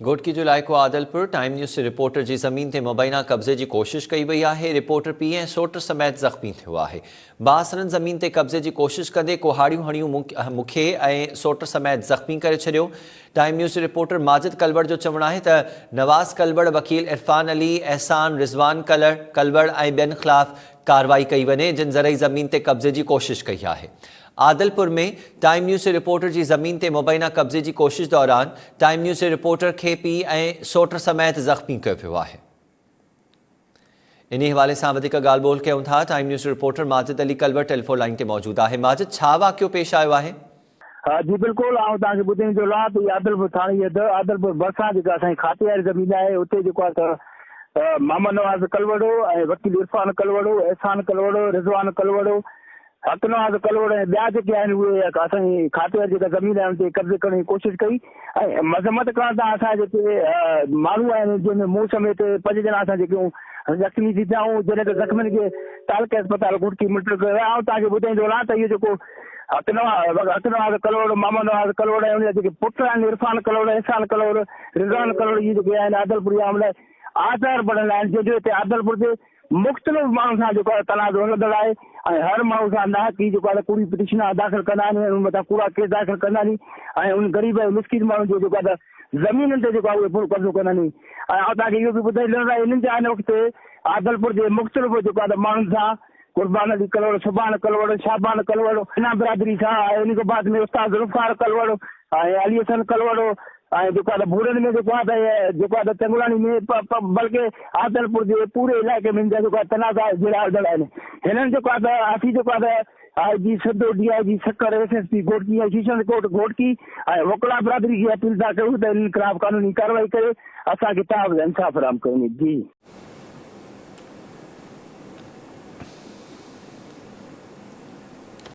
گهوٽڪي جو علائقو Adilpur, time news جي رپورٽر جي زمين تي مبينا قبضي جي ڪوشش ڪئي وئي آهي، رپورٽر پيء ۽ سوٽ سميت زخمي ٿيو آهي. بااثرن زمين تي قبضي جي ڪوشش ڪندي ڪهاڙيون هڻيون مون کي ۽ سوٽ سميت زخمي ڪري ڇڏيو. ٽائيم نيوز جي رپورٽر ماجد ڪلوڙ جو چوڻ آهي ته نواز ڪلوڙ، وڪيل عرفان علي، احسان، رضوان ڪلوڙ ۽ ٻين خلاف ڪارروائي ڪئي وڃي جن زرعي زمين تي قبضي جي ڪوشش ڪئي آهي. عادلپور ۾ ٽائيم نيوز جي رپورٽر جي زمين تي مبينا قبضي جي ڪوشش دوران ٽائيم نيوز جي رپورٽر کي پيء ۽ سوٽ سميت زخمي ڪيو ويو آهي. انهي حوالي سان وڌيڪ ڳالهه ٻولهه ڪيون ٿا ٽائيم نيوز جو reporter Majid Ali Kalwar telephone line تي موجود آهي. ماجد ڇا واقعو پيش آيو آهي؟ ها جي بلڪل آئون توهان کي ٻڌائيندو هلان ته هي عادلپور ٿاڻي جي حد عادلپور ڀرسان جيڪا اسان جي کاتي واري زمين آهي اتي جيڪو آهي ته محمد نواز ڪلوڙو ۽ وڪيل عرفان ڪلوڙو، احسان ڪلوڙو، رضوان ڪلوڙو، حق نواز ڪلهوڙو ۽ ٻيا جيڪي آهن اهي اسان جي کاتي واري جيڪا زمين آهي ان تي قبضي ڪرڻ جي ڪوشش ڪئي ۽ مذمت ڪرڻ تان اسان جا جيڪي ماڻهو آهن جنهن ۾ مون سميت پنج ڄڻا اسان جيڪي زخمي ٿي پيا آهيون جڏهن ته زخمين کي تعلقي اسپتال گهوٽڪي منتقل ڪيو ويو آهي آئون توهان کي ٻڌائيندو هلان ته اهو جيڪو حق نواز حق نواز ڪلهوڙو محمد نواز ڪلهوڙو ۽ ان جا جيڪي پٽ آهن عرفان ڪلهوڙو احسان ڪلهوڙو رضوان ڪلهوڙو اهي جيڪي آهن عادلپور جا عملا آزار بڻيل آهن جنهن جو هتي عادلپور تي مختلف ماڻهن سان جيڪو آهي تنازعو هلندڙ آهي ۽ هر ماڻهو سان ناحق ئي جيڪو آهي ڪوڙي پٽيشنا داخل ڪندا آهن ۽ انهن مٿان ڪوڙا ڪيس داخل ڪندا آهن ۽ انهن غريب ۽ مسڪين ماڻهن جو جيڪو آهي ته زمينن تي جيڪو آهي اهي پورو قبضو ڪندا آهن ۽ آئون توهان کي اهو به ٻڌائي ڏيان ته انهن جا هن وقت عادلپور جي مختلف جيڪو آهي ته ماڻهن سان قربان علي ڪلوڙ، سبحان ڪلوڙ، شعبان ڪلوڙ، انا برادري سان ۽ ان کان بعد ۾ استاد ذوالفقار ڪلوڙ ۽ علي حسن ڪلوڙو ۽ جيڪو آهي ته ڀورن ۾ جيڪو آهي ته جيڪو آهي ته چنگلاڻي ۾ پ پ بلڪه عادلپور جي پوري علائقي ۾ جيڪو آهي تنازعا جهڙا هلندڙ آهن هنن جيڪو آهي ته اسين جيڪو آهي ته I G Sindh D I G Sukkur S S P Ghotki ۽ sessions court Ghotki ۽ وڪلا برادري کي اپيل ٿا ڪيون ته انهن خلاف قانوني ڪارروائي ڪري اسان کي تحفظ انصاف فراهم ڪيو وڃي جي.